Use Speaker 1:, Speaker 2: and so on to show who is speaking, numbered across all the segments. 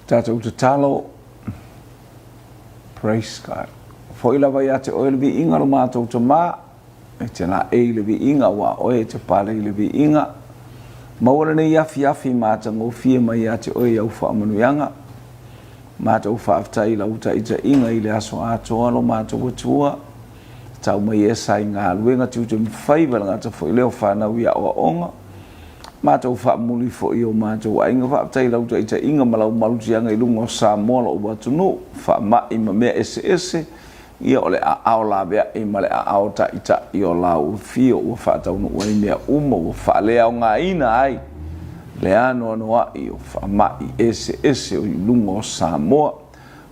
Speaker 1: Tatou tatalo. Praise God. Foi lava ia te oe le viiga lo matou Tama, e te laei i le viiga, aua o oe e te pale i le viiga. Maua lenei afiafi matagofie mai ia te oe i au faamanuiaga. Matou faafetai i lau taitaiga i le aso atoa lo matou Atua. Tau mai esa i galuega tiute ma faiva, le gata foi lea o fanau i aoaoga. Matou faamuli foi i o matou aiga. Faafetai i lau taitaiga ma lau malutiaga i luga o Samoa lou atunuu, faamai ma mea eseese, ia o le aao laveai ma le aao taitai o lau afio ua faataunuu ai mea uma ua faaleaogaina ai le anoanoai o faamai eseese o i luga o Samoa.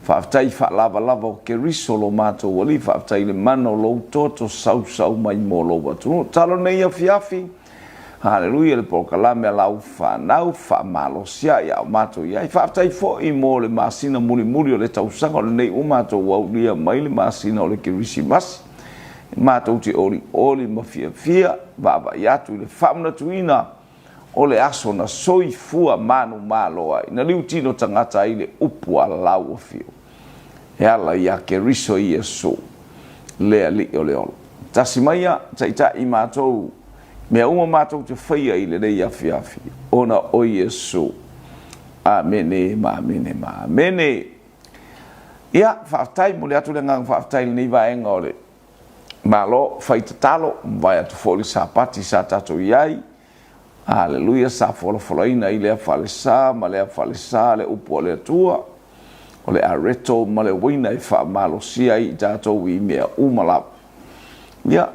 Speaker 1: Faafetai i faalavalava o Keriso lo matou Alii, faafetai i le mana o lou toto sausau mai mo lou atunuu. Tatalo nei afiafi, Haleluia le polokalame a lau fanau faamalosiai a o matou i ai. Faafetai foi mo le masina mulimuli o le tausaga o lenei ua matou aulia mai le masina o le Kerisimasi. E matou te olioli ma fiafia vaavaai atu i le faamanatuina o le aso na soifua manumalo ai, na liutino tagata ai le upu a lau afio e ala ia Keriso Iesu, le Alii o le ola. Tasi maia, taitai matou, mea uma matou te faia i lenei afiafi, ona o Iesu. Amene ma amene ma amene. Ia, faafetai, momoli atu le agaga faafetai i lenei vaega o le Malo, fai tatalo, mavae atu foi le Sapati sa tatou i ai. Aleluia, sa folafolaina i lea falesa ma lea falesa le upu a le Atua, o le areto ma le uaina e faamalosia ai i tatou i mea uma lava. Ia,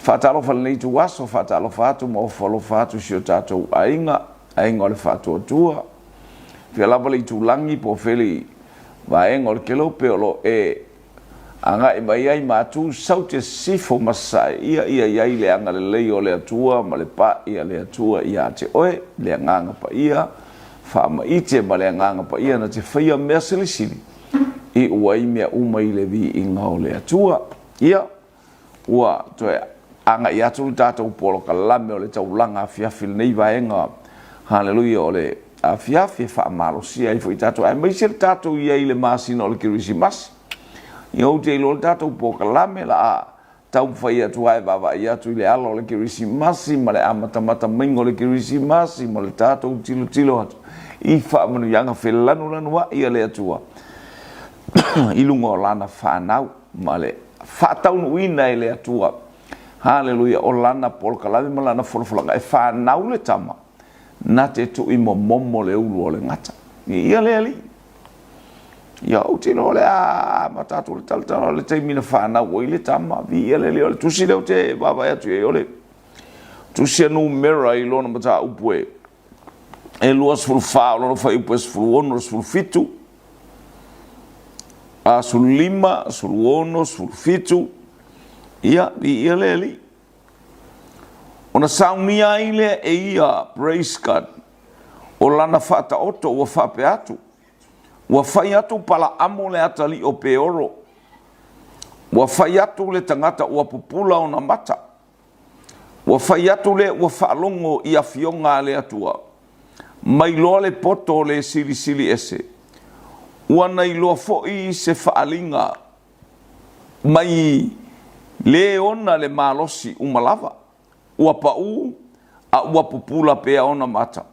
Speaker 1: faatalofa i lenei ituaso, faatalofa atu ma ofo alofa atu i si o tatou aiga, aiga o le Faatuatua, fea lava le itulagi po o fea le vaega o le kelope o lo o e agai mai ai matou saute sisifo ma sasae ia ia i ai le agalelei o le Atua ma le pa'i a le Atua ia te oe, le Agaga Paia, faamaite ma le Agaga Paia na te faia mea silisili i ua ai mea uma i le viiga o le Atua. Ia, ua toe agai atu le tatou polokalame o le taulaga afiafi i lenei vaega, haleluia, o le afiafi e faamalosia ai foi tatou, aemaise le tatou i ai i le masina o le Kerisimasi. Ia ou te iloa le tatou polokalame la a taumafai atu lava e vaavaai atu i le ala o le Kerisimasi ma le amatamata maiga o le Kerisimasi ma le tatou tilotilo atu i faamanuiaga felanulanuai a le Atua i luga o lana fanau ma le faataunuuina e le Atua, haleluia, o lana polokalame ma lana folafolaga e fanau le tama na te tui momomo le ulu o le gata. Ia le Alii. Ia ou te iloa o le a amata atu le talatala o le taimi na fanau ai le tama. Viia le Alii. O le tusi lea ou te vaavaai atu i ai o le tusi a Numera i lona mataupu e 24 o lona fuaiupu e 16, 17, a 15, 16, 17, ia, viia le Alii. Ona saunia ai lea e ia, praise God, o lana faataoto ua faapea atu, ua fai atu Palaamo le atalii o Peoro, ua fai atu le tagata ua pupula ona mata, Ua fai atu le ua faalogo i afioga a le Atua, mai loa le poto o le Silisili Ese. Ua na iloa foi se faaaliga mai le ona le malosi uma lava, ua paʻū a ua pupula pea ona mata.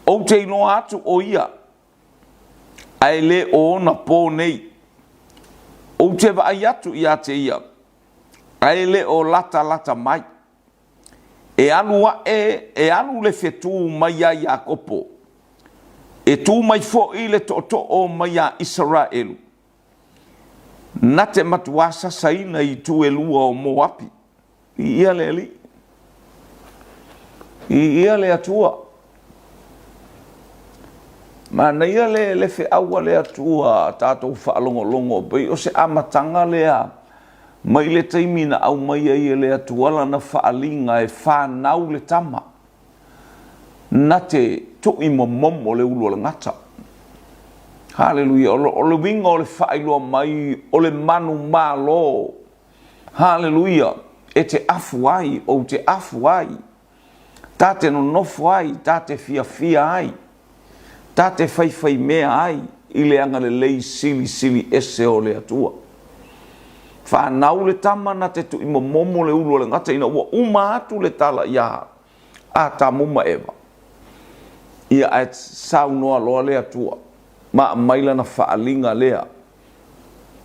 Speaker 1: Ou te iloa atu o ia ae le o ona pō nei. Ou te vaai atu ia te ia, ae le o latalata mai. E alu aʻe, e alu le fetū mai iā Iakopo, e tū mai foi le tootoo mai iā Isaraelu. Na te matuā sasaina i itu e lua o Moapi. Viia le Alii. Viia le Atua. Manaia le, le feau a le Atua tatou faalogologo pei o se amataga lea mai le taimi na aumai ai e le Atua lana faaaliga e fanau le tama na te tui momomo le ulu o le gata. Haleluia. O le uiga o le faailoa mai o le manumalo Haleluia! E te afu ai, ou te afu ai. Ta te nonofo ai, ta te fiafia ai. Ta te faifaimea ai i le agalelei silisili ese o le Atua. Fanau le tama na te tuimomomo le ulu o le gata ina ua uma atu le tala iā Atamu ma Eva. Ia ae saunoa loa le Atua ma aumai lana faaaliga lea.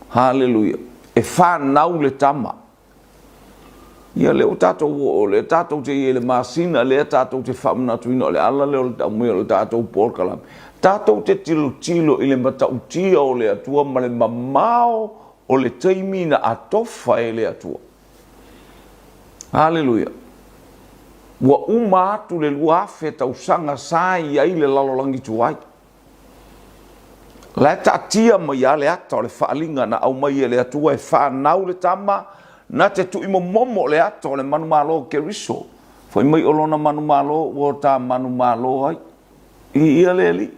Speaker 1: Haleluia! E fanau le tama. Ia lea ua tatou oo, lea tatou te i ai i le masina lea tatou te faamanatuina o le ala lea o le aumai o le tatou polokalame. Tatou te tilotilo i le matautia o le Atua ma le mamao o le taimi na atofa e le Atua. Haleluia! Ua uma atu le 2000 tausaga sa i ai le lalolagi tuai. La e taatia mai lava le ata o le faaaliga na aumai e le Atua e fanau le tama na te tuimomomo o le ata o le manumalo o Keriso. Fai mai o lona manumalo ua ta manumalo ai. I ia le Alii.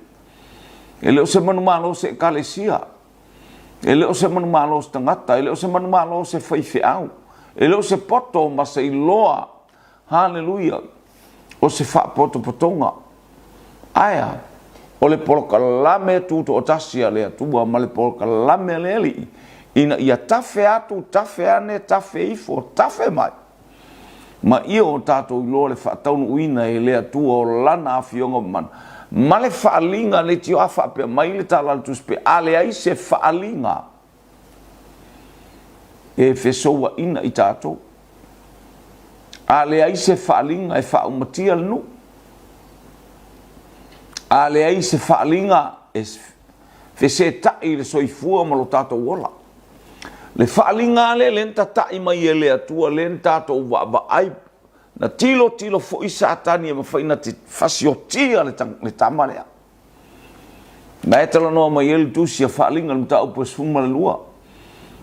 Speaker 1: E le o se manumalo o se ekalesia. E le o se manumalo o se tagata. E le o se manumalo o se faifeau. E le o se poto ma se iloa Haleluia! O se faapotopotoga. Ae a? O le polokalame tutoatasi a le Atua ma le polokalame a le Alii, ina ia tafe atu, tafe ane, tafe ifo, tafe mai, ma ia o tatou iloa le faataunuuina e le Atua o Lana Afioga Mamana, ma le faaaliga leitioa faapea mai le tala a le Tusi pe a leai se faaaliga e fesouaina i tatou. A leai se faaaliga e faaumatia le nuu. A leai se faaaliga e fesetai le soifua ma lo tatou ola. Le faaaliga lea lea na tatai mai e le Atua lea na tatou vaavaai na tilotilo foi Satani e mafai na te fasiotia le tama lea. Na e talanoa mai ai le tusi a Faaaliga le mataupu e 12.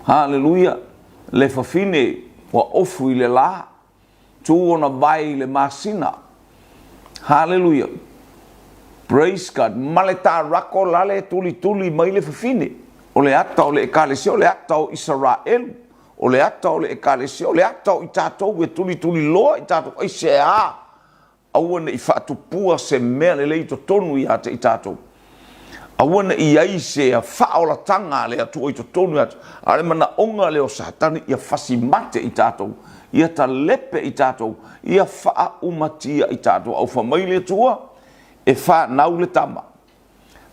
Speaker 1: Haleluia! Le fafine ua ofu i le la, tu ona vae i le masina. Haleluia! Praise God! Ma le tarako lale e tulituli mai le fafine. O le ata o le Ekalesia, o le ata o Isaraelu, o le ata o le Ekalesia, o le ata o i tatou e tulituliloa i tatou. Aisea? Aua ne i faatupua se mea lelei i totonu ia te i tatou. Aua ne i i ai se faaolataga a le Atua i totonu ia te, a o le manaoga lea o Satani ia fasi mate i tatou, ia talepe i tatou, ia faaumatia i tatou. A ua fai mai le Atua, e fanau le tama.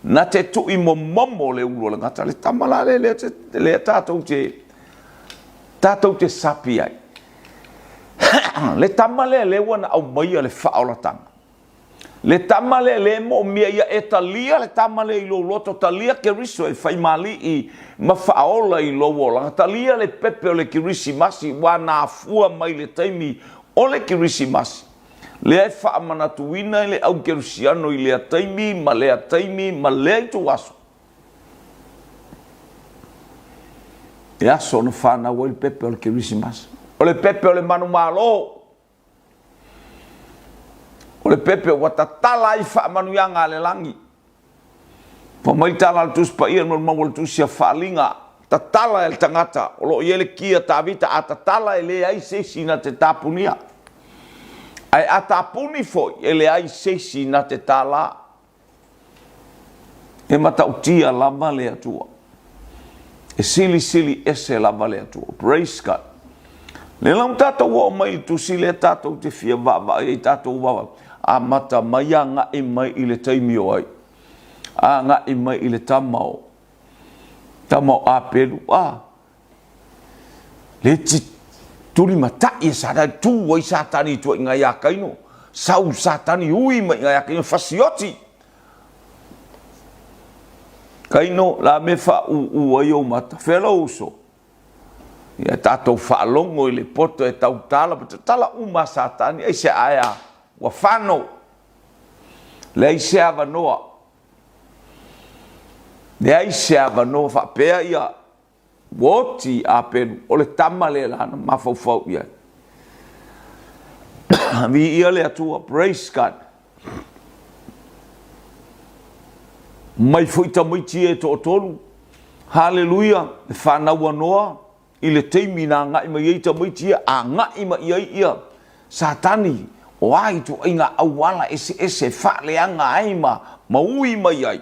Speaker 1: Na te tui momomo le ulu o le gata, le tama la lea, lea, lea tatou te, tatou te sapi ai. Le tama lea lea ua na aumaia le faaolataga. Le tama lea lea e moomia ia e talia le tama lea i lou loto, talia Keriso e faimalii ma faaola i lou olaga, talia le pepe o le Kerisimasi ua na afua mai le taimi o le Kerisimasi. Lea e faamanatuina e le au kerisiano i lea taimi ma lea taimi ma lea ituaso. E aso na fanau ai le pepe o le Kerisimasi. O le pepe o le manumalo. O le pepe ua tatala ai faamanuiaga a le lagi. Fai mai le tala a le Tusi Paia mo le maua le tusi a Faaaliga, tatala e le tagata o lo o i ai le ki a Tavita, a tatala e leai se isi na te tapunia. Ae a tapuni foi, e leai se isi na te tālā. E matautia lava le Atua. E silisili ese lava le Atua. Praise God. Lea la ua tatou oo mai i le tusi lea tatou te fia vaavaai ai tatou vaavaai. Amata mai agai mai i le taimi o ai. Agai mai i le tama o tama o Apelu. A le ti tulimatai e Satani, tu ai Satani i tua i ngai a Kaino. Sau Satani ui mai ngai a Kaino fasioti. Kaino la me faauu ai ou mata. Fea lou uso? Ia tatou faalogo i le poto e tautala ma tatala uma a Satani, aisea ae a? Ua fano. Leai se avanoa. Leai se avanoa faapea ia ua oti Apelu, o le tama lea la na mafaufau i ai. Viia le Atua, praise God. Mai foi tamaiti ia e toatolu, haleluia, le fanau a Noa, i le taimi na agai mai ai tamaiti ia, agai mai ai ia Satani. O a ituaiga auala eseese e faaleaga ai ma ma ui mai ai?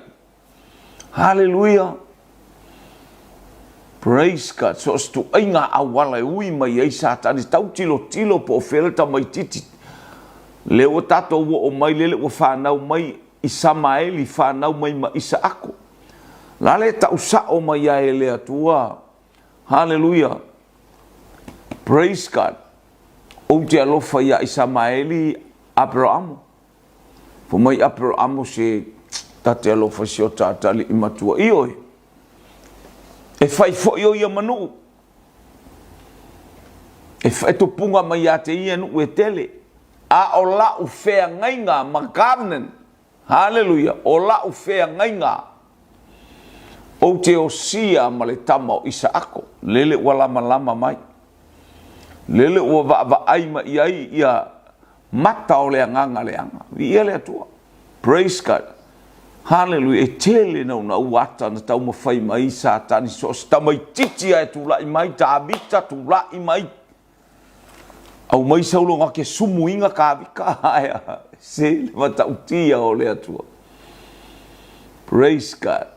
Speaker 1: Haleluia! Praise God! So o se tuaiga auala e ui mai ai Satani, tau tilotilo po o fea le tamaititi. Lea ua tatou oo mai lele ua fanau mai Isamaeli, fanau mai ma Isaako. La le tau sao mai ai e le Atua. Haleluia! Praise God! Ou te alofa iā Isamaeli Aperamo. Fai mai Aperamo se ta te alofa i si o tata alii matua. Ioe, e fai foi o ia ma nuu. E, e tupunga mai ia te ia nuu e tele. A o la'u feagaiga ma covenant Haleluia! O la'u feagaiga, ou te osia ma le tama o Isaako, lele ua lamalama mai, lele ua vaavaai mai i ai ia mata o le agaga leaga. Viia le Atua. Praise God. Haleluia. E tele naunau ata na taumafai mai Satani so o se tamaitiiti a e tulai mai, Tavita tulai mai, Aumai saulo nga ke sumuiga kavika aea se le matautia o le Atua. Praise God.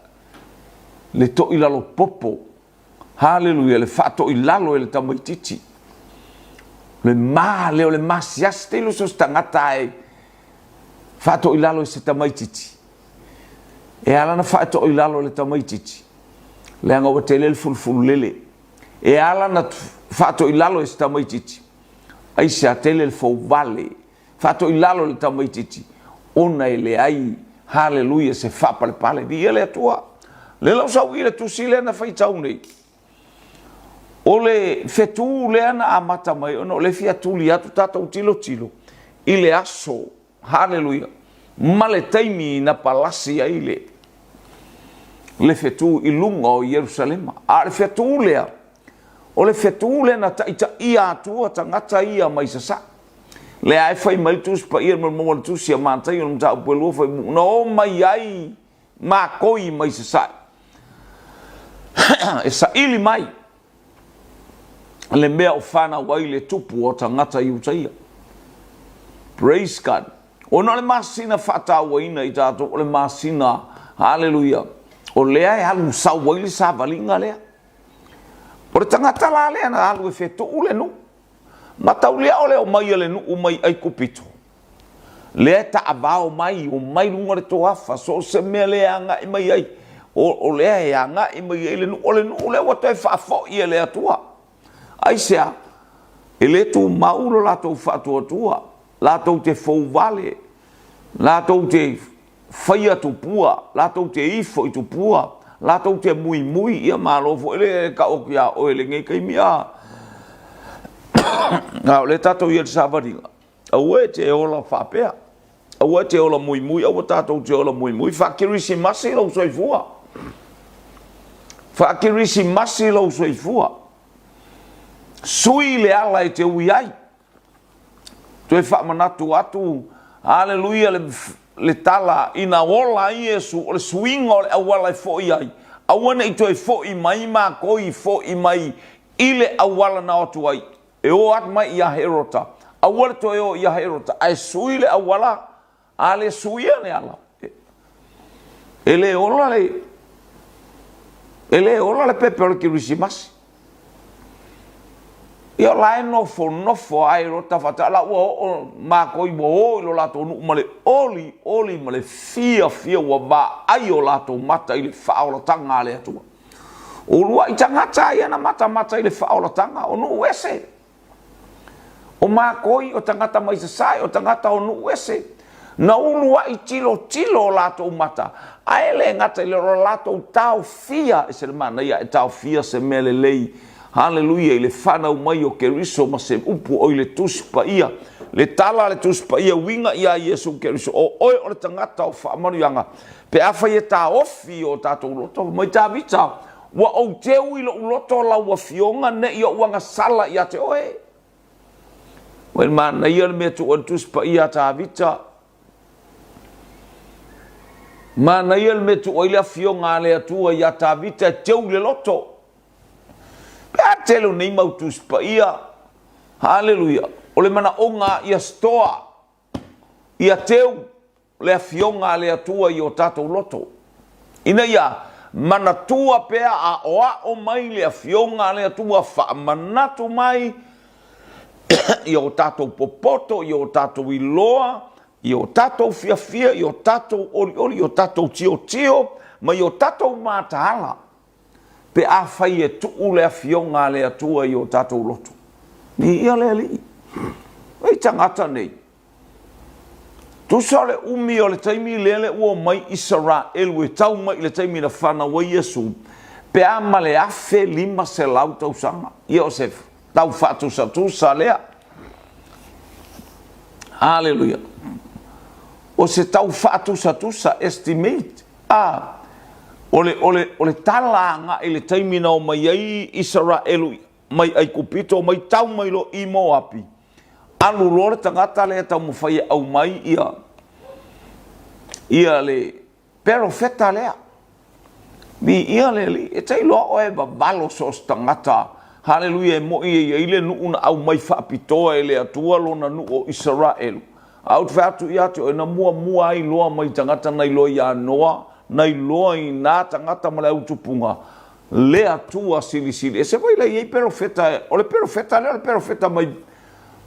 Speaker 1: Le toʻi lalo popo. Haleluia. Le faatoʻi lalo e le tamaititi. Le ma lea o le masiasi tailo so se tagata e faatoʻi lalo i se tamaititi. E ala na faatoʻi lalo e le tamaititi. Leaga ua tele le fulufulu lele. E ala na faatoilalo e se tamaitiiti, aisea tele le fouvale, faatoilalo e le tamaitiiti, ona e leai, haleluia, se faapalepale. Viia le Atua. Lea la ua sau i le tusi lea na faitau nei. O le fetu lea na amata mai ona o lea e fia tuli atu tatou tilotilo i le aso Haleluia! Ma le taimi na palasi ai le, le fetu i luga o Ierusalema. A o le fetu lea, o le fetu lea na taitaia atua tagata ia mai sasae. Lea e fai mai le Tusi Paia ma le maua le Tusi a Mataio le mataupu e lua fai mu, na o mai ai makoi mai sasae. e saili mai le mea o fanau ai le tupu o tagata Iutaia. Praise God. Ona o le masina faatauaina i tatou, o le masina, haleluia, o lea e alu sau ai le savaliga lea. O le tagata la lea na alu e fetuu le nuu. Mataulia o le omai a le nuu mai Aikupito, lea e taavao mai, omai luga le toafa, so o se mea lea e agai mai ai, o, o lea e agai mai ai le nuu, o le nuu lea ua toe faafoi e le Atua. Aisea? E le tumau lo latou faatuatua, latou te fouvale, latou te faia tupua, latou te ifo i tupua, latou te muimui, ia malo foi le tau atu iā oe i lenei taimi a a o lea tatou i ai i le savaliga, aua e te ola faapea, aua e te ola muimui, aua tatou te ola muimui, faakerisimasi lou soifua, faakerisimasi lou soifua, sui le ala e te ui ai. Toe faamanatu atu, Aleluia, le, le tala, ina ola ai Iesu, o le suiga o le auala e fo'i ai, aua ne i toe fo'i mai mākou fo'i mai i le auala na o atu ai, e o atu mai iā Herota. Aua le toe o iā Herota, ae sui le auala, a le suia le ala, e le ola le, e le ola le pepe o le Kerisimasi. Ia o la e nofonofo a Herota faatali, la ua oo mākou ua o i lo latou nuu ma le olioli ma le fiafia ua vaai o latou mata i le faaolataga a le Atua. O uluai tagata ia na matamata i le faaolataga, o nuu ese. O mākoi, o tagata mai sasae, o tagata o nuu ese, na uluai tilotilo o latou mata, ae le gata i le o latou taofia, ese le manaia e taofia se mea lelei, haleluia, i le fanau mai o Keriso ma se upu oi le Tusi Paia, le tala a le Tusi Paia uiga iā Iesu Keriso, o oe o le tagata o faamanuiaga, pe afai e taofi o tatou loto, mai Tavita, Ua ou teu i lou loto lau afioga ne i ou agasala ia te oe. Ua le manaia le mea tuu ai le Tusi Paia a Tavita. Manaia le mea tuu ai le afioga a le Atua ia Tavita e teu i le loto. Pe a tele o nei mau Tusi Paia. Haleluia. O le manaoga ia stoa. Ia teu le Afioga a le Atua i o tatou loto, ina ia manatua pea aoao mai le Afioga a le Atua, faamanatu mai i o tatou popoto, i o tatou iloa, i o tatou fiafia, i o tatou olioli, i o tatou tilotilo, ma i o tatou mataala, pe afai e tuu le Afioga a le Atua i o tatou loto. Viia le Alii. Ei tagata nei, Tusa o le umi o le taimi lea le ua omai Isaraelu e tau mai i le taimi na fanau ai Iesu, pe a ma le 1500 tausaga. Ia o se tau faatusatusa lea. Haleluia. O se tau faatusatusa, estimate. A, o le, o le, o le tala agai i le taimi na omai ai Isaraelu mai Aikupito, mai tau mai loa i Moapi, alu loa le tagata lea e taumafai e aumai ia ia le perofeta lea. Viia le Alii. E te iloa oe e vavalo so o se tagata. Haleluia, e moi e i ai le nuu na aumai faapitoa e le Atua lona nuu o Isaraelu. A ou te fai atu ia te oe, na muamua ai loa mai tagata na iloa ia Noa, na iloa i nā tagata ma le autupuga, le Atua silisili ese foi lea e i ai perofeta, o le perofeta lea o le perofeta mai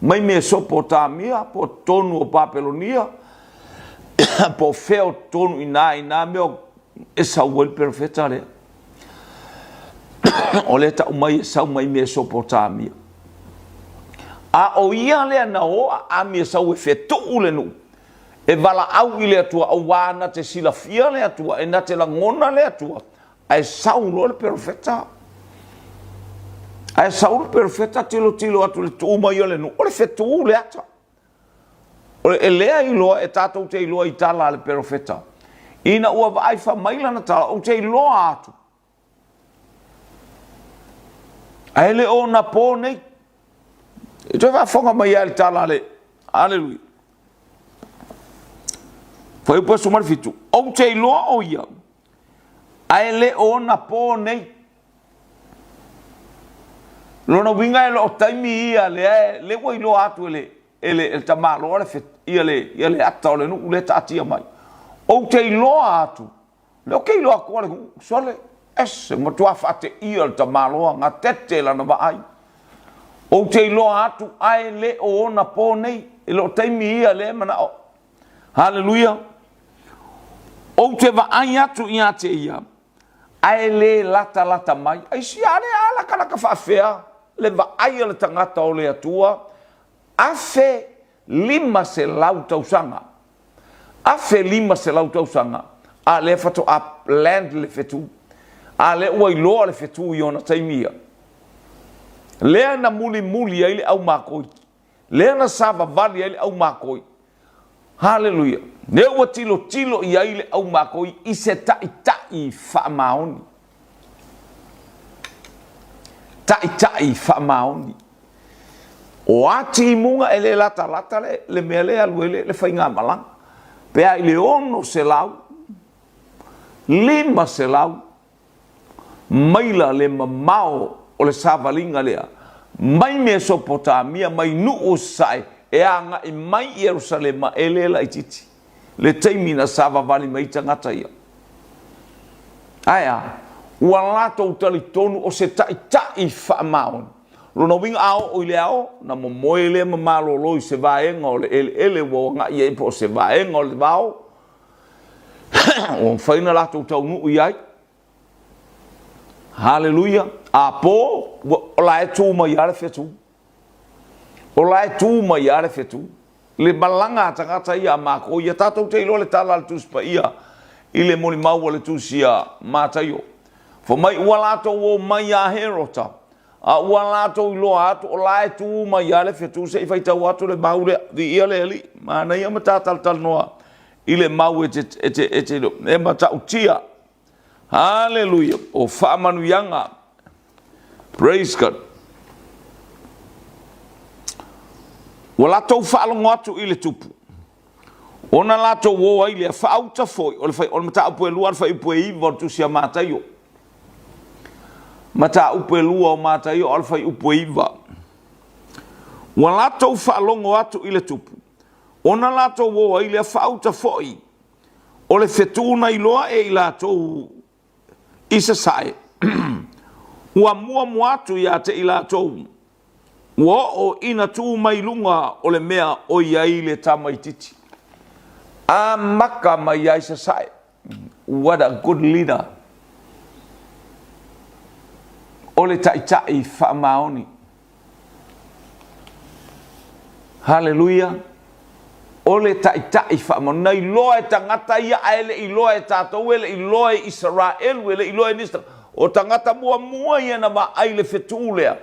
Speaker 1: mai Mesopotamia po o totonu o Papelonia po o fea o totonu i nā i nā mea e sau ai le perofeta lea. O lea tau mai e sau mai Mesopotamia. A o ia lea na o aami e sau e fetuu le nuu, e valaau i le Atua, auā na te silafia le Atua, e na te lagona le Atua, Ae sau loa le perofeta. Ae sau le perofeta tilotilo atu i le tuu mai o le nuu, o le fetu le ata. O le elea iloa e tatou te iloa i tala a le perofeta. Ina ua vaai fa mai lana tala, ou te iloa atu. Ae le o na po nei. E toe faafofoga mai lava i le tala a le Aleluia. Fuaiupu 17. Ou te iloa o ia ae le o ona po nei. Lona uiga e le o taimi ia lea lea ua iloa atu e le e le, e le tamaloa le ia le ia le ata o le nuu lea taatia mai. Ou te iloa atu, lea ou te iloa atu le nuu, sole, ese, matua faateia le tamaloa, gatete lana vaai. Ou te iloa atu ae le o ona po nei, e le o taimi ia lea e manao Haleluia! Ou te vaai atu ia te ia, ae le latalata mai. Aisia a le alakalaka faafea le vaai a le tagata o le Atua, 1500 tausaga. 1500 tausaga, a lea faatoa land le fetu. A lea ua iloa le fetu i ona taimi ia. Lea na mulimuli ai le au makoi. Lea na savavali ai le au makoi. Haleluia! Lea ua tilotilo i ai le au makoi i se taitai faamaoni. Taitai faamaoni. O a timuga e le latalata le, le mea lea e alu ai le, le faigamalaga. Pe a i le 600, 500, maila le mamao o le savaliga lea mai Mesopotamia mai nuu o Sasae e agai mai i Ierusalema e le laitiiti le taimi na savavali mai tagata ia. Ae a? Ua latou talitonu o se taitai faamaoni. Lona uiga a oo i le ao, na momoe lea ma malolo i se vaega o le eleele ua agai ai po o se vaega o le vao, ua mafai ona latou taunuu i ai. Haleluia. A po, o la e tu mai lava le fetu. O la e tu mai lava le fetu. Le malaga a tagata ia a makou ia, tatou te iloa le tala a le Tusi Paia i le molimau a le Tusi a Mataio. Fai mai ua latou omai ia Herota, a ua latou iloa atu o la e tu mai lava le fetu se i faitau atu le mau lea. Viia le Alii, manaia ma ta talatalanoa i le mau e te, e te, e te, e matautia. Haleluia, o faamanuiaga. Praise God. Ua latou faalogo atu i le tupu, ona latou o ai lea faauta foi, o le, fai, o le mataupu e lua, o le fuaiupu e iva o le tusi a Mataio. Mataupu e lua o Mataio, o le fuaiupu e iva. Ua latou faalogo atu i le tupu, Ona latou o ai lea faauta foi o le fetu na iloa e i latou i sasae, ua muamua atu ia te i latou, ua oo ina tu mai luga o le mea o i ai le tamaitiiti. Amata mai ai sasae. What a good leader! O le taitai faamaoni. Haleluia! O le Taitai faamaoni. Na iloa e tagata ia ae le i iloa e tatou, e le i iloa e Isaraelu, e le i iloa e nisi tagata. O tagata muamua ia na vaai i le fetu lea,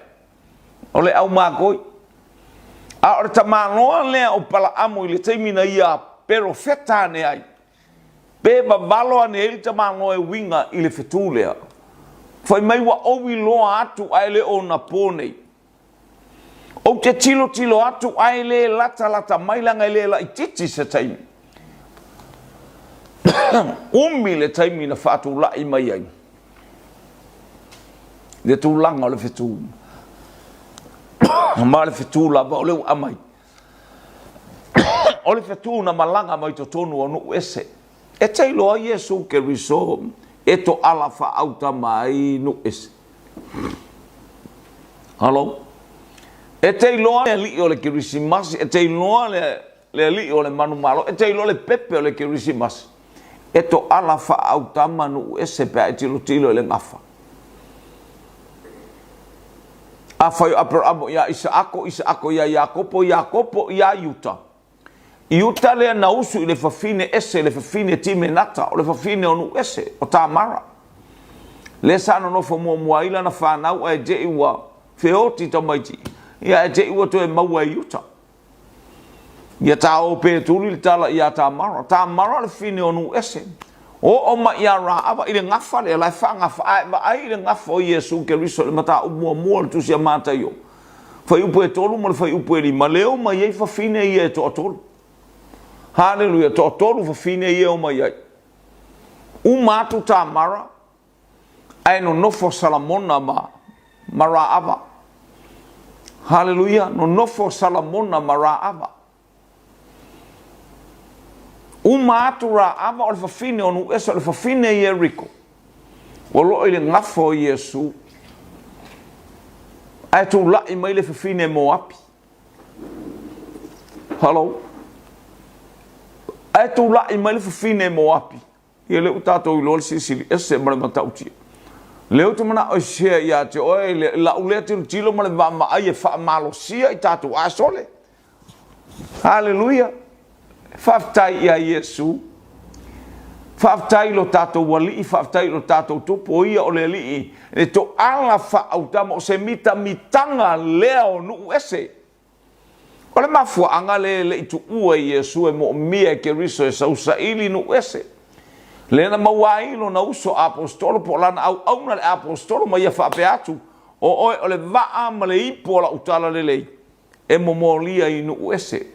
Speaker 1: o le aumagoi. A o le tamaloa lea o Palaamu i le taimi na ia perofeta ane ai, pe vavalo ane ai le tamaloa e uiga i le fetu lea. Fai mai ua ou iloa atu ae le o napo nei. Ou te tilotilo atu ae le latalata mai leaga e le laitiiti se taimi. Umi le taimi na faatulai mai ai le tulaga o le fetu. Ma o le fetu lava o lea ua aumai. O le fetu na malaga mai totonu o nuu ese. E te iloa Iesu Keriso e toala faaautama ai nuu ese. Halo. E te iloa le alii o le Kerisimasi, e te iloa le, le alii o le manumalo, e te iloa le pepe o le Kerisimasi. E toala faaautama nuu ese pe a e tilotilo i le gafa. Afai o Aperamo ia Isaako, Isaako ia Iakopo, Iakopo ia Iuta. Iuta lea na usu i le fafine ese, le fafine Timenata, o le fafine o nuu ese, o Tamara. Lea sa nonofo muamua ai lana fanau ae te i ua feoti tamaiti, ia ae te i ua toe maua e Iuta. Ia taō Petuli le tala ia Tamara. Tamara o le fafine o nuu ese. Oo mai ia Raava i le gafa lea la e faagafa, a e vaai i le gafa o Iesu Keriso i le mataupu muamua o le Tusi a Mataio, fuaiupu e 3 ma le fuaiupu e 5, lea e omai ai fafine ia e toatolu. Haleluia, toatolu fafine ia e omai ai. Uma atu Tamara, ae nonofo Salamona ma, ma Raava. Haleluia, nonofo Salamona ma Raava. Uma atu Raava o le fafine o Nu'esa, o le fafine Ieriko, o lo o i le gafa o Iesu, ae tula'i mai le fafine Moapi. Hello. Ae tula'i mai le fafine Moapi. Ia lea ua tatou iloa le silisili ese ma le matautia. Lea ou te mana'o e share ia te oe la'u lea tilotilo ma le vaavaai e faamalosia i tatou a sole. Haleluia! Faafetai ia Iesu. Faafetai i lo tatou Alii, faafetai i lo tatou Tupu, o Ia o le Alii, le toala faaautama, o se mitamitaga lea o nuu ese. O le mafuaaga lea e le i tuua e Iesu e moomia e Keriso e sausaili nuu ese. Lea na maua ai lona uso aposetolo po o lana auauna le aposetolo ma ia faapea atu, O oe o le vaa ma le ipu o la'u talalelei e momolia i nuu ese.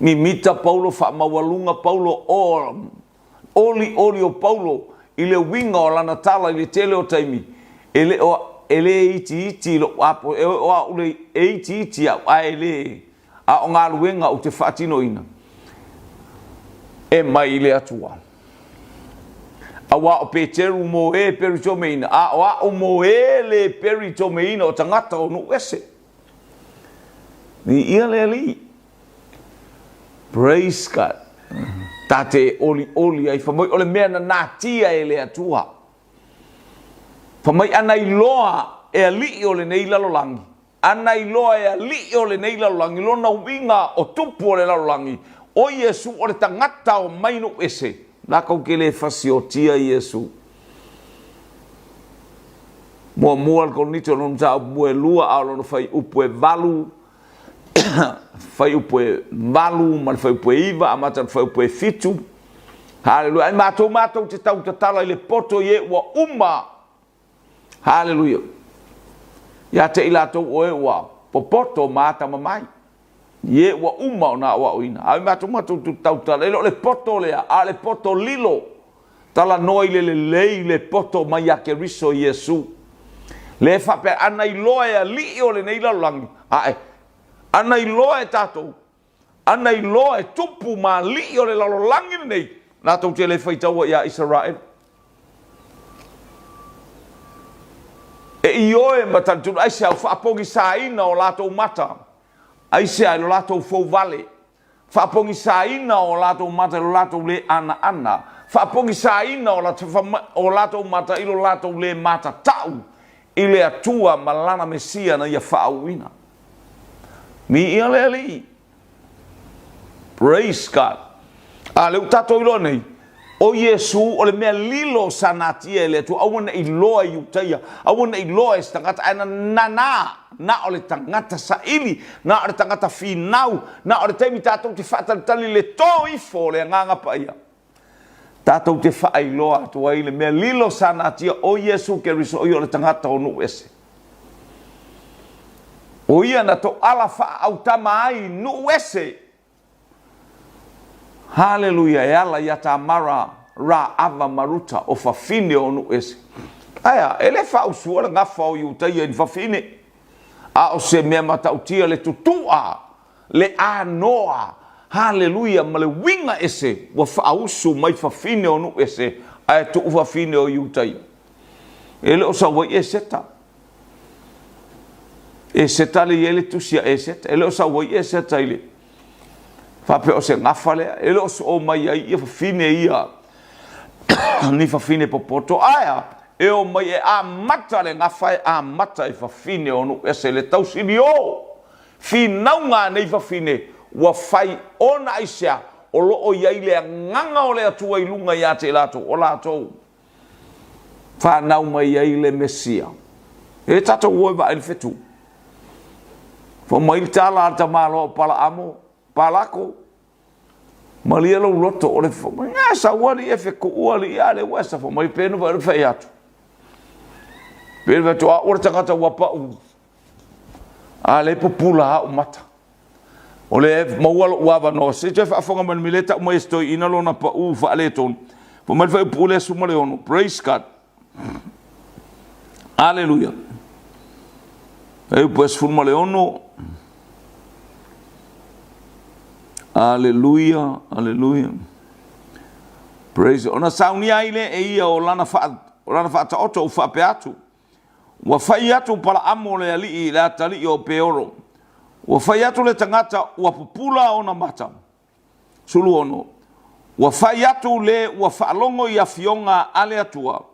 Speaker 1: Mimita Paulo, faamaualuga Paulo, o olioli o Paulo i le uiga o lana tala i le tele o taimi, e le o, e le itiiti i lou apo, e o au le, e itiiti au, ae le, a o galuega ou te faatinoina, e mai i le Atua. Aua o Peteru mo e peritomeina, a o a'u mo e le peritomeina o tagata o nuu ese. Viia le Alii. Praise God. Ta te olioli ai, fa mai o le mea na natia e le Atua. Fa mai ana iloa e alii o lenei lalolagi, ana iloa e alii o lenei lalolagi, lona uiga o tupu o le lalolagi, o Iesu o le tagata o mai nuu ese, latou te le fasiotia Iesu. Muamua le Korinito lona mataupu muelua, a o lona fuaiupu e 8, fuaiupu e 8 ma le fuaiupu e 9, amata i le fuaiupu e 7. Haleluia. Ai matou matou te tautatala i le poto i e ua uma. Haleluia. Ia te i latou o e ua popoto ma atamamai. I e ua uma ona aoaoina. Ai matou matou te tautala, e le o le poto lea, a o le poto lilo. Talanoa i le lelei le poto mai ia Keriso Iesu. Le faapea, ana iloa e alii o lenei lalolagi, ae, ana iloa e tatou. Ana iloa e tupu ma alii o le lalolagi lenei, latou te le faitaua ia Isaraelu. E ioe ma talitonu, aisea o faapogisaina o latou mata, aisea i lo latou fouvale, faapogisaina o latou mata i lo latou le anaana, faapogisaina o latou mata i lo latou le matatau i le Atua ma Lana Mesia na Ia faauuina. Viia le Alii. Praise God. A lea ua tatou iloa nei, o Iesu o le mea lilo sa natia e le Atua, aua ne i iloa e Iutaia, aua ne i iloa e se tagata, ae na nana, na o le tagata saili, na o le tagata finau, na o le taimi tatou te faatalitali i le to ifo o le Agaga Paia. Tatou te faailoa atu ai le mea lilo sa natia o Iesu Keriso, o ia o le tagata o nuu ese. O ia na toala faaautama ai nuu ese. Haleluia, e ala ia Tamara, Raava ma Ruta, o fafine o nuu ese. Ae a, e le faausua le gafa o Iutaia i ni fafine, a o se mea matautia le tutu'a le anoa, haleluia, ma le uiga ese ua faausu mai fafine o nuu ese ae tuu fafine o Iutaia. E le o sau ai Eseta. Eseta le i ai le tusi a Eseta. E le o sau ai Eseta i le faapea o se gafa lea. E le o soo mai ai ia fafine ia ni fafine popoto. Ae a, e o mai e amata le gafa e amata i fafine o nuu ese le tausilio. Finauga a nei fafine ua fai ona aisea o lo o i ai le agaga o le Atua i luga ia te i latou, o latou fanau mai ai le Mesia. E tatou o e vaai le fetu. Fai mai le tala a le tamaloa o Palaamo, Palako, malie lou loto o le nga sau alii e fekuu alii a le ua e safo mai penu vai le fai atu. Penu vai atu a ua le tagata ua pau A lea e pupula au mata. O lea e maua lou avanoa. Se i toe faafofoga mai le mea lea e tau mai e si toeaina lona pau faaletonu. Fai mai le fuaiupu lea 16. Praise God. Aleluia. Fuaiupu 16. Aleluia, aleluia. Praise. Ona saunia ai lea e ia o lana, faa, o lana faataoto ua faapea atu. Ua fai atu Palaamo le alii i le atalii o Peoro, Ua fai atu le tagata ua pupula ona mata. 16 Ua fai atu le ua faalogo i afioga a le Atua,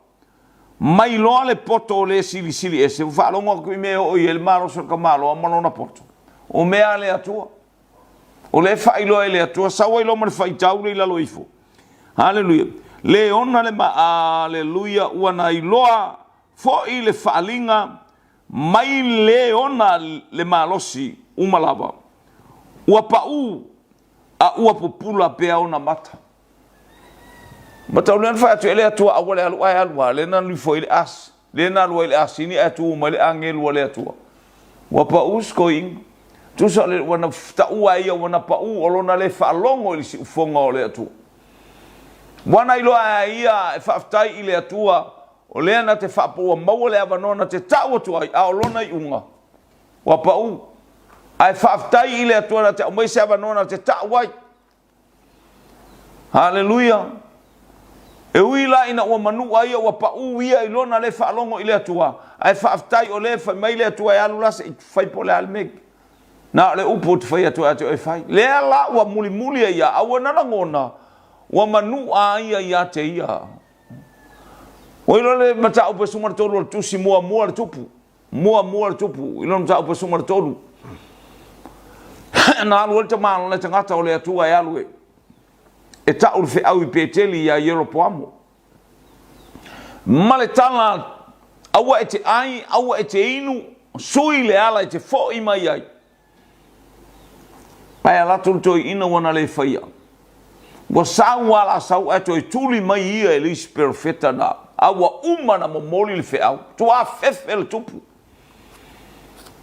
Speaker 1: mai loa le poto o le silisili ese, ua faalogo atu i mea e oo i ai le malosi o le tamaloa ma lona poto, o mea a le Atua. O lea e faailoa e le Atua, sau ai loa ma le faitau le i lalo ifo. Haleluia. Le ona le ma, aleluia, ua na iloa foi le faaliga mai le ona le malosi uma lava. Ua pau a ua pupula pea ona mata. Matau lea na fai atu e le Atua aua le alu ae alu a, lea na alu ifo ai le as, lea na alu ai le asini ae tu mai le agelu a le Atua. Ua pau si toeaina. Tusa le ua na taua e ia ua na pau o lona le faalogo i le siufoga o le Atua. Ua na iloa e ia e faafetai i le Atua o lea na te faapo ua maua le avanoa na te tau atu ai a o lona iuga ua pau. Ae faafetai i le Atua na te aumai se avanoa na te tau ai. Haleluia! E ui la ina ua manua ia, ua pau ia i lona le faalogo i le Atua, ae faafetai o lea e fai mai le Atua e alu la se i fai po o le a le mea. Na o le upu ou te fai atu ia te oe e fai. Lea la ua mulimuli ai ia, a ua na lagona, ua manua ia ia te ia. Ua iloa le mataupu e 13 o le tusi muamua a le tupu. Muamua le tupu i lona mataupu e 13. Na alu ai le tama le tagata o le Atua e alu e e tau le feau i Peteli iā Ieropoamo. Ma le tala, aua e te ai, aua e te inu, sui le ala e te foi mai ai. Ae alu atu le toeaina ua na le faia. Ua sau a la sau ae toe tuli mai ia e le isi perofeta na, a ua uma na momoli le feau. Tua afefe le tupu.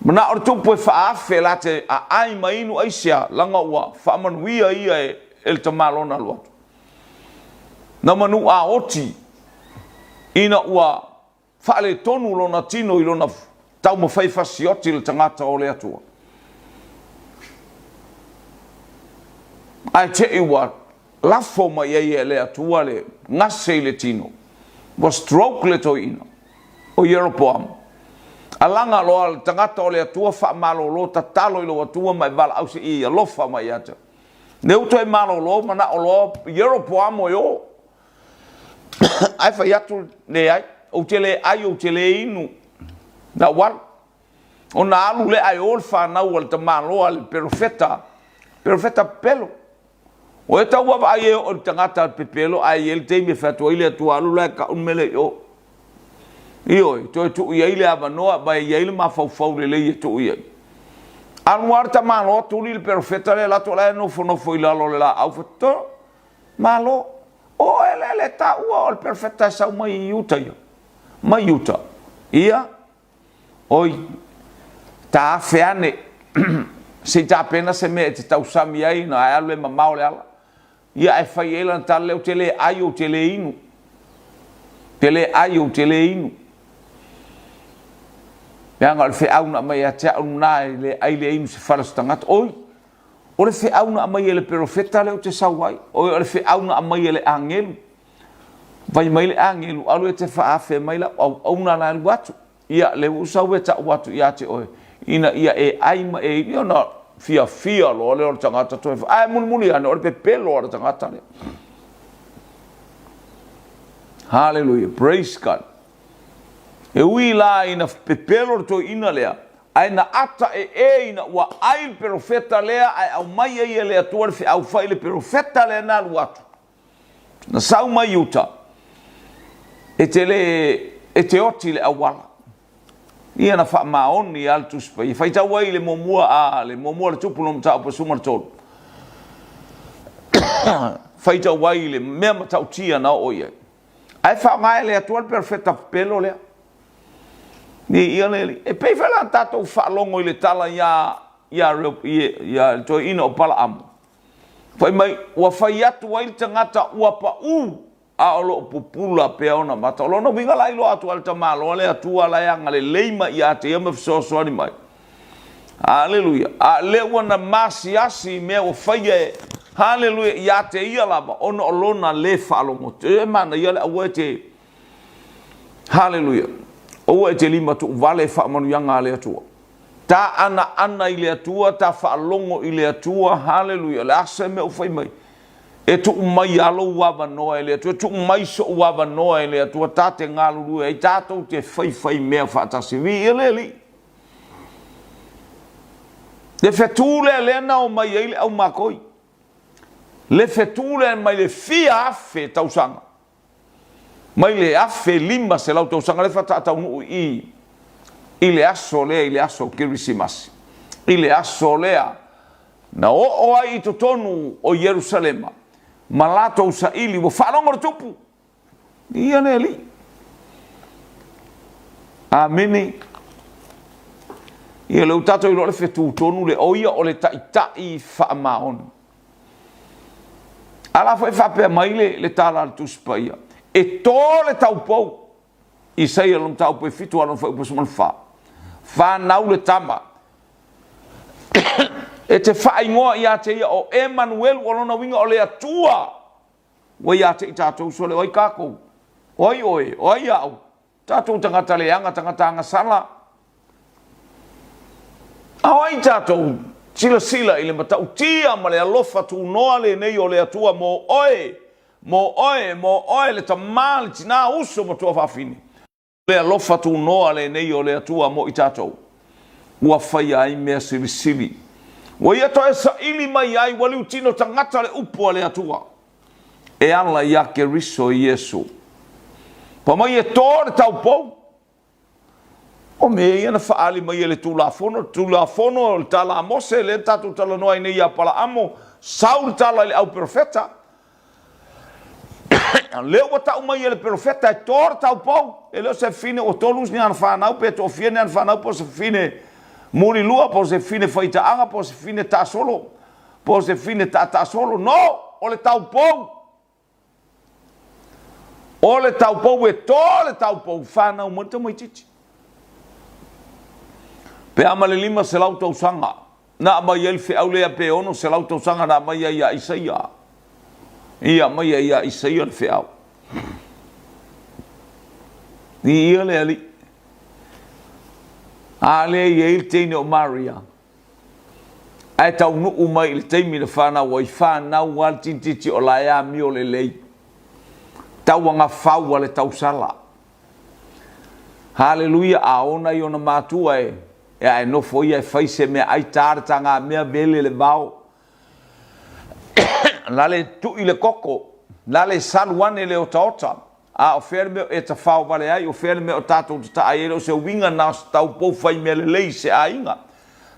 Speaker 1: Manao le tupu e faaafe la te aai ma inu aisea, laga ua faamanuia ia e, e le tamaloa na alu atu. Na manu a oti ina ua Faaletonu lona tino i lona taumafai fasioti le tagata o le Atua. Ae te i ua lafo mai ai e le Atua le gase i le tino, ua stroke le toeaina o Ieropoamo. Alaga loa le tagata o le Atua faamalolo, tatalo i lou Atua ma e valaau se i alofa mai ia te au. Lea ua toe malolo manao loa Ieropoamo e o. Ae fai atu, leai, ou te le ai, ou te le inu, na ou alu. Ona alu lea ae o le fanau a le tamaloa le perofeta, perofeta pepelo. O e tau vaavaai e oo i le tagata pepelo ae i ai le taimi e fai atu ai le Atua alu la e kau le mea lea i o. Ioe, toe tuu i ai le avanoa ma e i ai le mafaufau lelei e tuu i ai. Alu lava le tamaloa tuli le perofeta lea lato la e nofonofo i lalo o le laau fai, Malo, o oe lea le taua o le perofeta e sau mai i uta ia. Mai uta. Ia, Oi, taafe ane, se i tapena se mea e te tausami ai na ae alu e mamao le ala. Ia ae fai ai lana tala lea, ou te le ai, ou te le inu. Te le ai, ou te le inu. Leaga o le feau na aumai ia te au lena e le ai le inu se fala o se tagata. Oi, o le feau na aumai e le perofeta lea ou te sau ai. Oi, o le feau na aumai e le agelu. Fai mai le agelu, alu e te faaafe mai lau auauna la e alu atu. Ia, lea ua ou sau e tau atu ia te oe, ina ia e ai ma e inu. Ia ona fiafia loa lea o le tagata toe fa, ae mulimuli ane, o le pepelo a le tagata lea. Hallelujah, praise God. E ui la ina pepelo le toeaina lea, ae na ata e e ina ua ai le perofeta lea, ae aumai ai e le Atua le feau fai i le perofeta lea na alu atu. Na sau mai uta, e te le, e te oti le auala. Ia na faamaoni a le Tusi Paia. Faitau ai i le muamua a le muamua le tupu no mataupu e 13. Faitau ai i le mea matautia na oo i ai. Ae faaaoga e le Atua le perofeta pepelo lea. Ni ia le e pei foi la tatou faalogo i le tala ia ia ia le toeaina o Palaamu. Fai mai, ua fai atu ai le tagata ua pau, a o lo o pupula pea ona mata. O lona uiga la iloa atu ai le tamaloa le Atua la e agalelei mai ia te ia ma fesoasoani mai. Aleluia. A lea ua na masiasi i mea ua faia e, haleluia, ia te ia lava, ona o lona le faalogo. E manaia le aua e te, haleluia, aua e te lima tuuvale i faamanuiaga a le Atua. Ta anaana i le Atua, ta faalogo i le Atua, haleluia, o le a se mea ua fai mai? E tuu mai lava lou avanoa e le Atua, e tuu mai so'u avanoa e le Atua, ta te galulue ai, tatou te faifai mea faatasi. Viia le Alii. Le fetu lea lea na omai ai le au makoi. Le fetu lea mai le fia afe tausaga. Mai le 1500 tausaga lea faatoa taunuu i i le aso lea i le aso Kerisimasi. I le aso lea na oo ai i totonu o Ierusalema ma latou saili ua faalogo le tupu. Ia le Alii. Amene. Ia lea ua tatou iloa le fetu tonu lea, o ia o le taitai faamaoni. A la foi e faapea mai le, le tala a le Tusi Paia, e to le taupou, Isaia lona mataupu e 7 a lona fuaiupu 14. Fanau le tama, e te faaigoa ia te ia o Emanuelu, o lona uiga o le Atua ua ia te i tatou, sole o ai kākou, o ai oe, o ai au, Tatou tagata leaga, tagata agasala. A o ai tatou silasila i le matautia ma le alofa tunoa lenei o le Atua mo oe, mo oe, mo oe le tama, le tina, uso ma tuafafine. Le alofa tunoa lenei o le Atua mo i tatou, ua faia ai mea silisili. Ua ia toe saili mai ai, ua liutino tagata le upu a le Atua. e ala iā Keriso Iesu. Fai mai e to le taupou. O mea ia na faaali mai e le Tulafono, le Tulafono o le tala a Mose, lea na tatou talanoa ai nei ia Apalaamo, sau le tala i le au perofeta. Lea ua tau mai e le perofeta e to le taupou, e le o se fine ua tolu ni ana fanau pe toafia ni ana fanau po o se fine mulilua po o se fine faitaaga po o se fine taasolo. Po o se fine taataasolo. No! O le taupou! O le taupou e to le taupou, fanau mai le tamaitiiti. Pe a ma le 500 tausaga. Na aumai ai le feau lea pe 600 tausaga na aumai ai ia Isaia. Ia aumai ai ia Isaia le feau. Viia le Alii. A lea e i ai le teine o Maria, ae taunuu mai i le taimi na fanau ai, fanau lava le tintiti o la e amio lelei. Tauagafau a le tausala. Haleluia, a ona i ona matua e, e ae nofo ia e fai se mea ai ta le tagamea vele le vao. Lale tui le koko, lale salu ane le otaota. A o fea le mea o e tafao vale ai, o fea le mea o tatou tataa ai, e le o se uiga na o se taupou fai mea lelei i se aiga.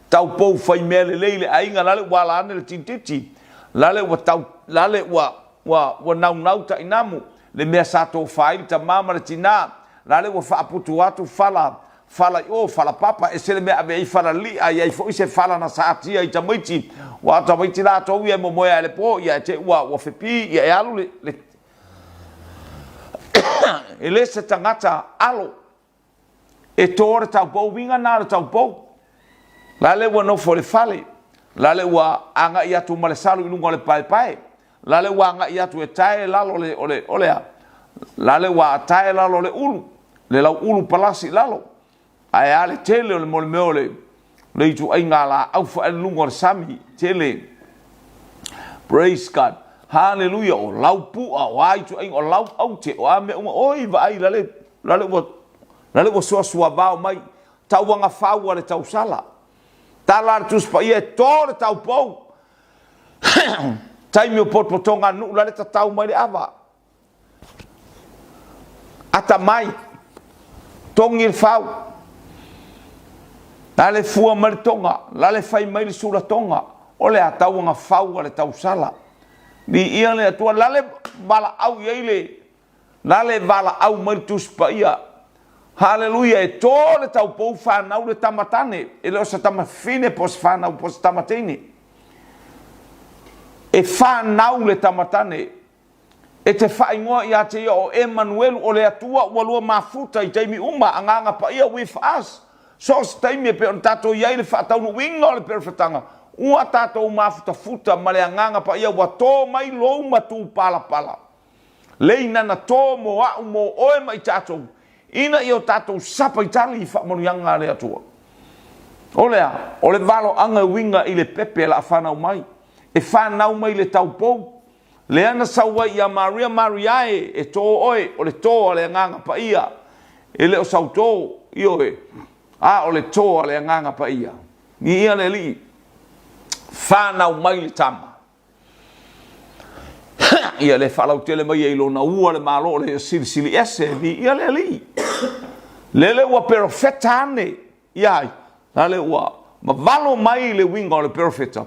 Speaker 1: Taupou fai mea lelei i le aiga, lale ua ala ane le tintiti, lale ua tau, lale ua, ua, ua naunau tainamu, le mea sa tofa ai le tama ma le tina, lale ua faaputu atu fala, fala i o, fala papa, ese le mea ave ai fala li'a, i ai foi se fala na saatia i tamaiti, ua o tamaiti latou ia e momoe ae le po, ia e te ua, ua fepi, ia e alu le, le, e le se tagata alo e to le taupou, uiga na o le taupou. Lale ua nofo i le fale, lale ua agai atu ma le salu i luga o le paepae, lale ua agai atu e tae lalo le, o le, o le a? Lale ua tae lalo le ulu, le lau ulu palasi i lalo. Ae a le tele o le mo le mea o le, le ituaiga laau faailuga o le sami, tele. Praise God. Hallelujah. O lau pu'a, o a ituaiga, o lau aute, o a mea uma. Oi, vaai, lale, lale ua, lale ua suasua vao mai. Tauaga fau a le tausala. Tala a le Tusi Paia e to le taupou. Taimi o potopotoga a le nuu, lale tatau mai le ava. Atamai, togi le fau, la le fua mai le toga, la le fai mai le sulatoga, o le atauaga fau a le tausala. Viia le Atua, la le valaau i ai le, la le valaau mai le Tusi Paia. Haleluia, e to le taupou fanau le tama tane, e le o se tama fine po o se fanau po o se tama teine. E fanau le tama tane, E te faaigoa ia te ia o Emanuelu, o le Atua ua lua mafuta i taimi uma, Agaga Paia with us. So o se taimi e pei ona tatou i ai le faataunuuina o le perofetaga, ua tatou mafutafuta ma le Agaga Paia ua tō mai lou matupalapala. Lei nana tō mō a'u, mō oe ma i tatou, ina ia o tatou sapaitali i faamanuiaga a le Atua. O le a? O le valoaga e uiga i le pepe la a fanau mai. E fanau mai i le taupou, Lea na sau ai ia Maria, Maria e, e tō oe, o le tō a le Agaga Paia. E le o sau tō, ioe, a o le tō a le Agaga Paia. Viia le Alii, fanau mai le tama. Ia le faalautele mai ai lona ua le malo o le silisili ese, viia le Alii. Lele ua perofeta ane Ia ai, lale ua mavalo mai le uiga o le perofeta,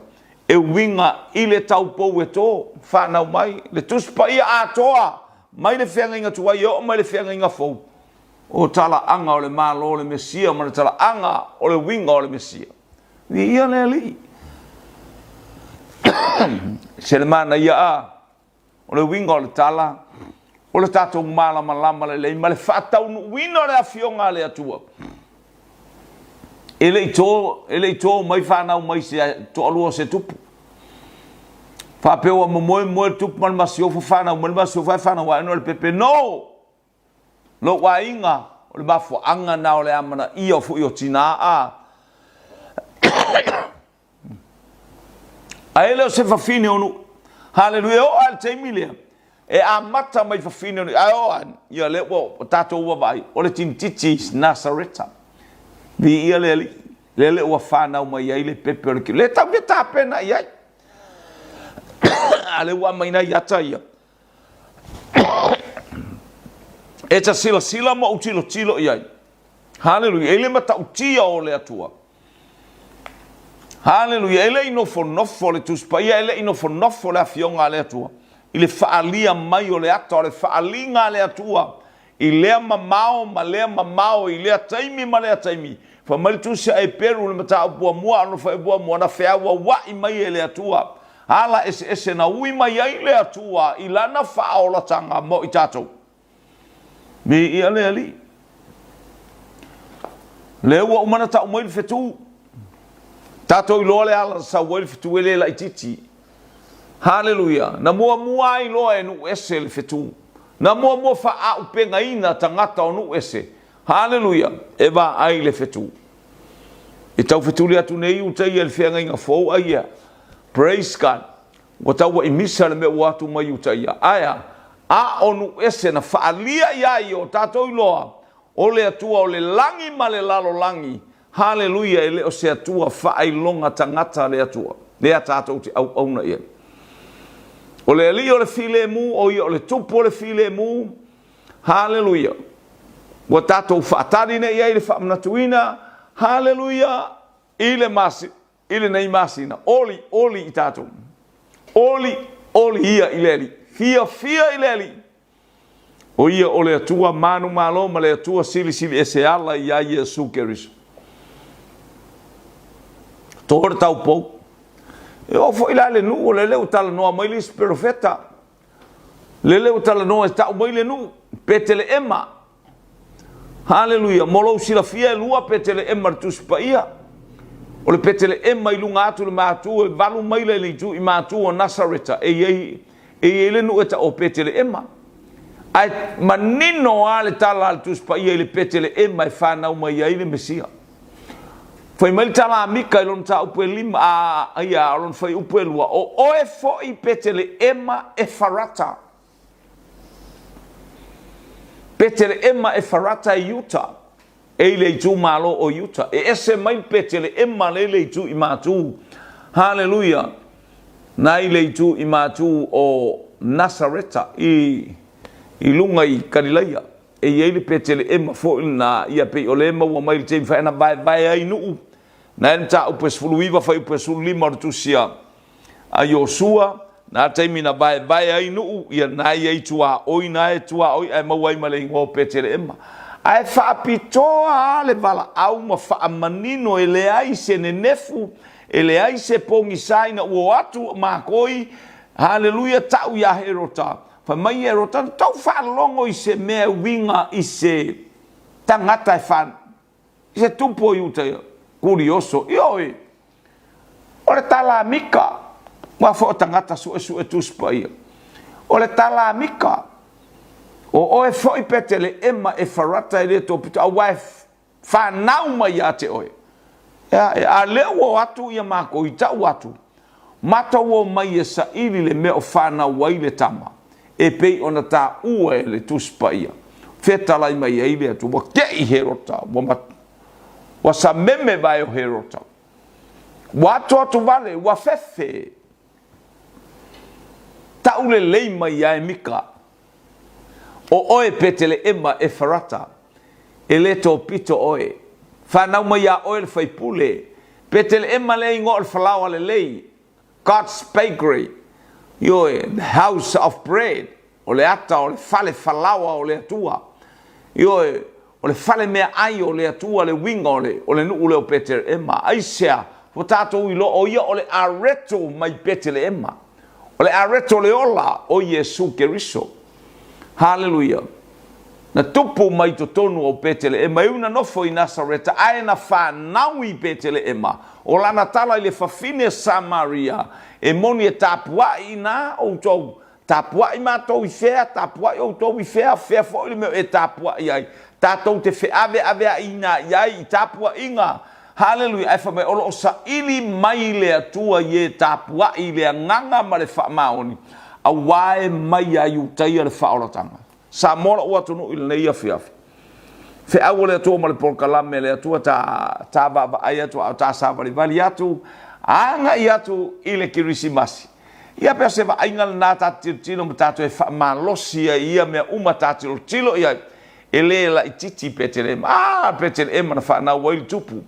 Speaker 1: e uiga i le taupou e tō, whānau mai, le Tusi Paia atoa, mai le feagaiga tuai e oo mai le feagaiga fou, o talaaga o le Malo o le Mesia ma le talaaga o le uiga o le Mesia. Viia le Alii. Se le manaia a. O le uiga o le tala, o le tatou malamalama lelei ma le faataunuuina o le Afioga a le Atua. E le i to, e le i to mai fanau mai se toalua o se tupu. Faapea ua momoe moe le tupu ma le masiofo fanau mai le masiofo ae fanau ae o le pepe. No! Lou aiga, o le mafuaaga na o le amanaia foi o tina a. Ae le o se fafine o nuu. Haleluia, e oo lava i le taimi lea, e amata mai fafine o nuu, ae oo ane, ia lea ua tatou vaavaai, o le tinititi Nasareta. Viia le Alii, lea le ua fanau mai ai le pepe o le kilo. Le tau mea tapena i ai. A lea ua aumai nai ata ia. E ta silasila ma ou tilotilo i ai. Haleluia, e le matautia o le Atua. Haleluia, e le i nofonofo le Tusi Paia, e le i nofonofo le Afioga a le Atua i le faaalia mai o le ata o le faaaliga a le Atua i lea mamao ma lea mamao i lea taimi ma lea taimi. Fai mai le Tusi a Eperu i le mataupu muamua a lona fuaiupu muamua, na feauaua'i mai e le Atua ala eseese na ui mai ai le Atua i lana faaolatanga mo i tatou. Viia le Alii. Lea ua uma ona tau mai le fetu. Tatou iloa le ala na sau ai le fetu e le laitiiti. Haleluia! Na muamua ai loa e nuu ese le fetu. Na muamua faaaupegaina tagata o nuu ese. Haleluia! E vaai le fetu. E tau fetuli atu nei uta ia i le feagaiga fou ai ia. Praise God! Ua tau ua imisa le mea ua atu mai uta ia. Ae a? A o nuu ese na faaalia i ai o tatou iloa O le Atua o le lagi ma le lalolagi, Haleluia, e le o se Atua faailoga tagata le Atua, lea tatou te auauna i ai. O le Alii o le filemu, o ia o le Tupu o le filemu, Haleluia. Ua tatou faatali nei i ai le faamanatuina, Haleluia, i le masi, i lenei masina, oli, oli i tatou. Oli, oli ia i le Alii. Fiafia i le Alii. O ia o le Atua manumalo ma le Atua silisili ese ala iā Iesu Keriso. To le taupou. E oo foi la i le nuu, o lele ua talanoa mai le isi perofeta. Lele ua talanoa e tau mai le nuu, Peteleema. Haleluia! Mo lou silafia e lua Peteleema i le Tusi Paia. O le Peteleema i luga atu i le matu e valu maila i le itu i matu o Nasareta e i ai, e i ai le nuu e tau o Peteleema. Ae manino lava le tala a le Tusi Paia i le Peteleema e fanau mai ai le Mesia. Fai mai le tala a Mika i lona mataupu e lima, a, ia, o lona fuaiupu e lua, O oe foi Peteleema Efarata. Peteleema Efarata i Iuta, e i le itumalo o Iuta. E ese mai le Peteleema lea i le itu i matu, haleluia, na i le itu i matu o Nasareta i, i luga i Kalilaia. E i ai le Peteleema foi lena, ia pei o lea e maua mai i le taimi fai ana vaevae ai nuu, na e le mataupu e 19 fuaiupu e 15 o le tusi a A Iosua, na taimi na vaevae ai nuu, ia na i ai tuaoi na e tuaoi ae maua ai ma le igoa o Peteleema. Ae faapitoa lava le valaau ma faamanino e leai se nenefu, e leai se pogisa ina ua o atu makoi, haleluia, tau ia Herota. Fai mai Herota, na tou faalogo i se mea e uiga i se tagata e fa, i se tupu o Iuta ia, kurioso, ioe, O le tala a Mika, aua foi o tagata suesue Tusi Paia. O le tala a Mika, O oe foi Peteleema Efarata e le topito, aua e fanau mai ia te oe. Ea, e, a lea ua o atu ia makou i tau atu, matou o mai e saili le mea o fanau ai le tama, e pei ona taua e le Tusi Paia. Fetalai mai ai le Atua, ua kei Herota, ua, ua sameme vae o Herota. Ua atoato vale, ua fefe. Taulelei mai ia e Mika, O oe Peteleema Efarata, e le topito oe. Fanau mai iā oe le faipule. Peteleema lea igoa o le falaoa lelei, God's bakery, ioe, the house of bread, o le ata o le fale falaoa o le Atua, ioe, o le fale meaai o le Atua le uiga o le, o le nuu lea o Peteleema. Aisea? Ua tatou iloa o ia o le areto mai Peteleema. O le areto o le ola o Iesu Keriso. Haleluia! Na tupu mai totonu o Peteleema, e ui na nofo i Nasareta, ae na fanau i Peteleema. O lana tala i le fafine Samaria, e moni e tapuai inā outou, tapuai matou i fea, tapuai outou i fea, fea foi le mea e tapuai ai, tatou te feaveaveaiina i ai i tapuaiga. Haleluia! Ae fai mai, o lo o saili mai le Atua i e tapuai i le agaga ma le faamaoni, auā e mai ia Iutaia le faaolataga. Samoa lou atunuu i lenei afiafi. Feau a le Atua ma le polokalame a le Atua ta, ta vaavaai atu a o ta savalivali atu, agai atu i le Kerisimasi. Ia pea se vaaiga lena ta tilotilo ma tatou e faamalosi ai ia mea uma ta tilotilo i ai. E le laititi Peteleema. A, Peteleema na fanau ai le tupu.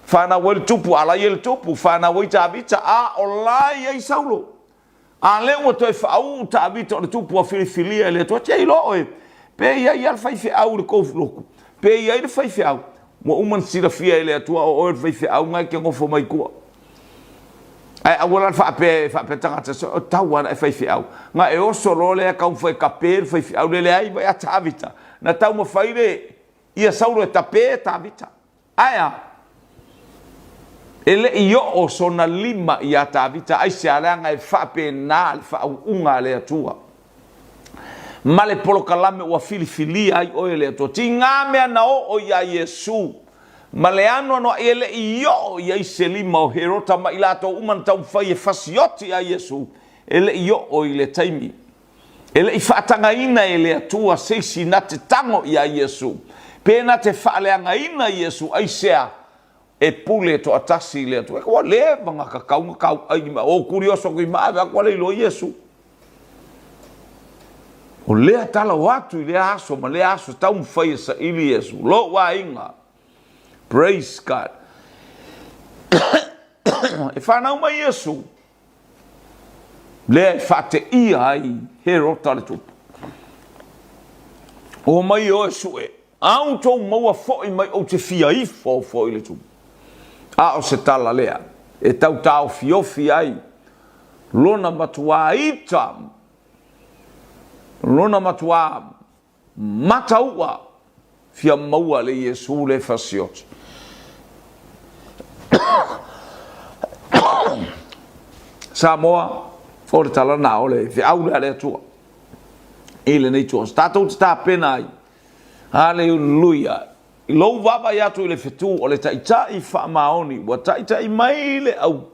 Speaker 1: Fanau ai le tupu, a la i ai le tupu, fanau ai Tavita, a o la i ai Saulo. A lea ua toe faauu Tavita o le tupu ua filifilia e le Atua. Te iloa oe, pe i ai lava le faifeau i le tou lotu, pe i ai le faifeau, ua uma ona silafia e le Atua o oe le faifeau na e te nofo mai tua. Ae aua la le faapea, faapea tagata, o tau lava na e faifeau. Na e oso loa lea taumafai e tape le faifeau lea, leai mai a Tavita. Na taumafai le, ia Saulo e tape Tavita. Ae a? E le i oo sona lima iā Tavita, aisea? Leaga e faapena le faauuga a le Atua ma le polokalame ua filifilia ai oe e le Atua. Tiga mea na oo iā Iesu ma le anoanoai, e le i oo i ai se lima o Herota ma i latou uma na taumafai e fasioti iā Iesu, e le i oo i le taimi. E le i faatagaina e le Atua se isi na te tago iā Iesu, pe na te faaleagaina Iesu, aisea? E pule toatasi le Atua. Ua leva na kakau na kauai i ma o kurioso atu i ma ave atu ale iloa Iesu. O lea tala o atu i lea aso ma lea aso taumafai e saili Iesu. Lou aiga. Praise God. E whanau mai Iesu, lea e whaateia ai Herota le tupu. O mai oe sue, A outou maua foi mai ou te fia ifo foi i le tumu. A o se tala lea e tau taofiofi ai lona matuā ita, lona matuā matau'a fia maua le Iesu le fasioti. Samoa, o le tala na o le feau lea a le Atua i lenei tuaso. Tatou te tapena ai Haleluia! I lou vaavaai atu i le fetu o le Taitai faamaoni, ua taitai mai le au,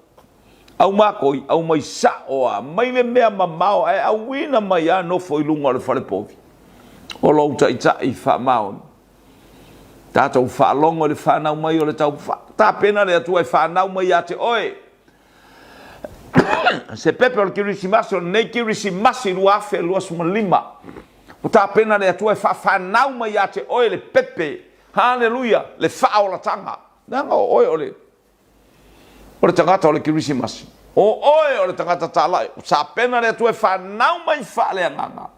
Speaker 1: aumakoi, aumai sa'o a, mai le mea mamao ae auina mai a nofo i luga o le fale povi o lou Taitai faamaoni. Tatou faalogo i le fanau mai o le tau tapena le Atua e fanau mai ia te oe. Se pepe o le Kerisimasi o lenei Kerisimasi 2025. Ua tapena le Atua e faafanau mai ia te oe le pepe, haleluia, le faaolataga. Leaga o oe o le, o le tagata o le Kerisimasi. O oe o le tagata talai. Ua tapena le Atua e fanau mai faaleagaga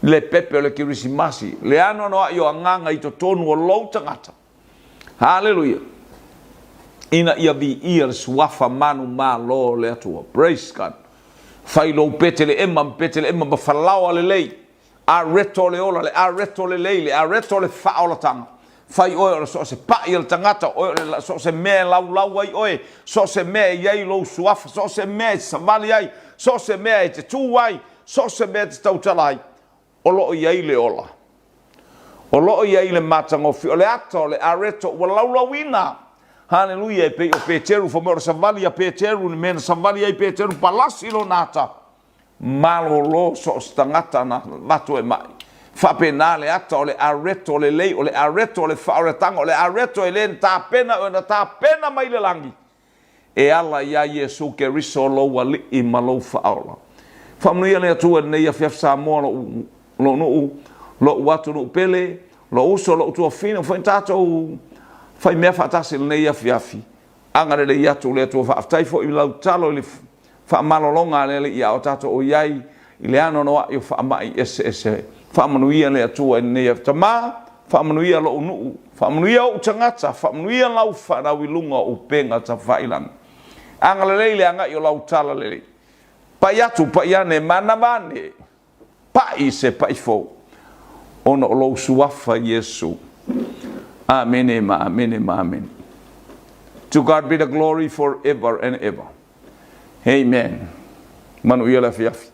Speaker 1: le pepe o le Kerisimasi, le anoanoai o agaga i totonu o lou tagata. Haleluia! Ina ia viia le suafa manumalo o le Atua. Praise God! Fai lou Peteleema ma Peteleema ma falaoa lelei, areto o le ola, le areto lelei, le areto o le faaolataga. Fai oe o le so o se paʻi a le tagata, oe o le so o se mea e laulau ai oe, so o se mea e i ai lou suafa, so o se mea e te savali ai, so o se mea e te tu ai, so o se mea e te tautala ai, O lo o i ai le ola. O lo o i ai le matagofie. O le ata o le areto ua laulauina. Haleluia! E pei o Peteru, fai mai o le savali a Peteru, le mea na savali ai Peteru, palasi lona ata, malolo so o se tagata na avatu e mai. Faapena le ata o le areto lelei, o le areto o le faaolataga, o le areto e le na tapena oe, na tapena mai le lagi. E ala iā Iesu Keriso lou Alii ma lou Faaola. Faamanuia le Atua i lenei afiafi Samoa lou lou nuu, lou atunuu pele, lou uso, lou tuafine, ua fai tatou fai mea faatasi i lenei afiafi. Agalelei atu le Atua. Faafetai foi i lau talo i le faamalologa a le Alii a o tatou o i ai i le anoanoai o faamai eseese. Faamanuia le Atua i lenei afiafi. Tama, faamanuia lou nuu, faamanuia ou tagata, faamanuia lau fanau i luga o upega tafailagi. Agalelei le agai o lau talalelei. Pai atu, pai ane, manava ane. Paʻi se paʻi fou ona o lou suafa Iesu. Amene ma amene ma amene. To God be the glory for ever and ever. Amen. Manuia le afiafi.